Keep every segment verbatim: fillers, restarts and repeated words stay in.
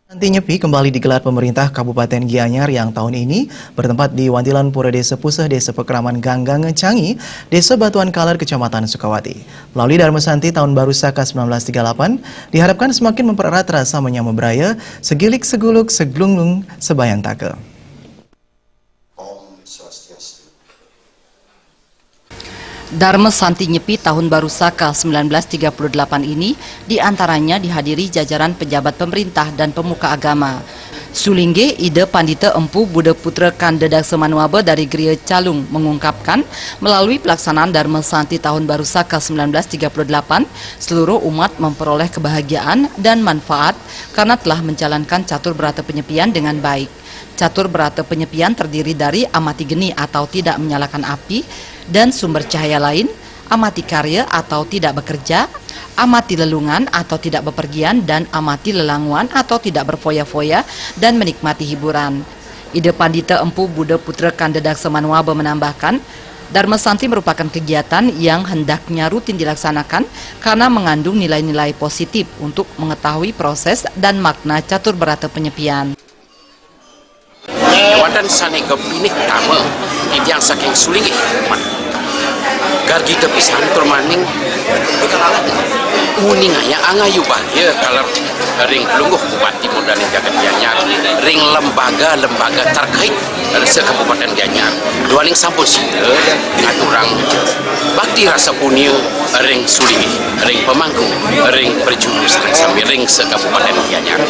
Santi Nyepi kembali digelar pemerintah Kabupaten Gianyar yang tahun ini bertempat di Wantilan Pura Desa Puseh, Desa Pekraman Ganggang Cangi, Desa Batuan Kaler, Kecamatan Sukawati. Melalui Dharma Santi tahun baru Saka sembilan belas tiga delapan, diharapkan semakin mempererat rasa menyama beraya, segilik seguluk seglunglung sebayantaka. Dharma Santi Nyepi tahun baru Saka sembilan belas tiga puluh delapan ini diantaranya dihadiri jajaran pejabat pemerintah dan pemuka agama. Sulingge Ida Pandita Empu Buddha Putra Kanda Daksa Manuaba dari Geria Calung mengungkapkan, melalui pelaksanaan Dharma Santi tahun baru Saka sembilan belas tiga puluh delapan, seluruh umat memperoleh kebahagiaan dan manfaat karena telah menjalankan catur berata penyepian dengan baik. Catur berata penyepian terdiri dari amati geni atau tidak menyalakan api dan sumber cahaya lain, amati karya atau tidak bekerja, amati lelungan atau tidak bepergian, dan amati lelanguan atau tidak berfoya-foya dan menikmati hiburan. Ida Pandita Empu Buddha Putra Kanda Daksa Manuaba menambahkan, Dharma Santi merupakan kegiatan yang hendaknya rutin dilaksanakan karena mengandung nilai-nilai positif untuk mengetahui proses dan makna catur berata penyepian. Wonten sané kapinih tama titiang saking Sulinggih. Gargita pisan tur maning uningaya angayu bagya kaler ring Pelungguh Bupati Murdaning Jagat Gianyar, ring lembaga-lembaga terkait ring Kabupaten Gianyar. Duaning sampun sida ngaturang bakti rasa punia ring Sulinggih, ring pamangku, ring prajuru sareng sami ring sekabupaten Gianyar.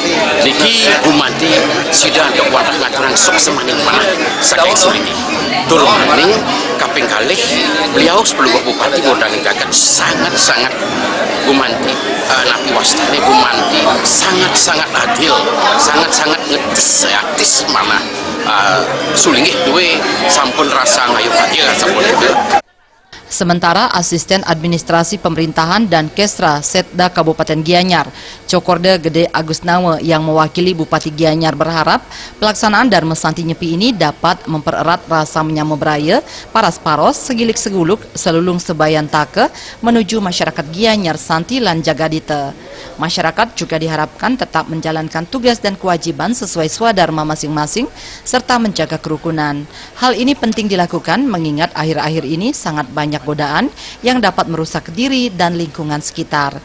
Niki gumanti sida antuk wantah ngaturang suksmaning manah saking Sulinggih. Tur maning kaping kalih, beliau sebagai Bupati Murdaning Jagat sangat-sangat gumanti, eh, napi wastane gumanti, sangat-sangat adil, sangat-sangat ngedes atis manah, eh, Sulinggih duwe sampun rasa ngayu bagya sampun itu. Sementara Asisten Administrasi Pemerintahan dan Kesra Setda Kabupaten Gianyar, Cokorda Gede Agusnawa, yang mewakili Bupati Gianyar, berharap pelaksanaan Dharma Santi Nyepi ini dapat mempererat rasa menyama beraya, paras paros, segilik seguluk, selulung sebayantaka menuju masyarakat Gianyar Santi lan Jagadita. Masyarakat juga diharapkan tetap menjalankan tugas dan kewajiban sesuai swadharma masing-masing serta menjaga kerukunan. Hal ini penting dilakukan mengingat akhir-akhir ini sangat banyak godaan yang dapat merusak diri dan lingkungan sekitar.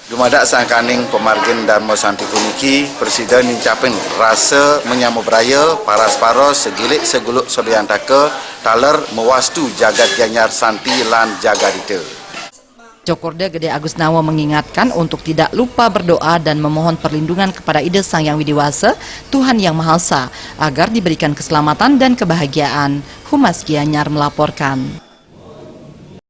Dumadak sangkaning pamargin Dharma Santi puniki, prasida nincapin rasa menyama braya, paras-paros, segilik seguluk sobyantaka, taler mawastu jagat Gianyar Santi lan Jagadita. Cokorda Gede Agusnawa mengingatkan untuk tidak lupa berdoa dan memohon perlindungan kepada Ida Sang Yang Widi Wasa, Tuhan Yang Maha Esa, agar diberikan keselamatan dan kebahagiaan. Humas Gianyar melaporkan.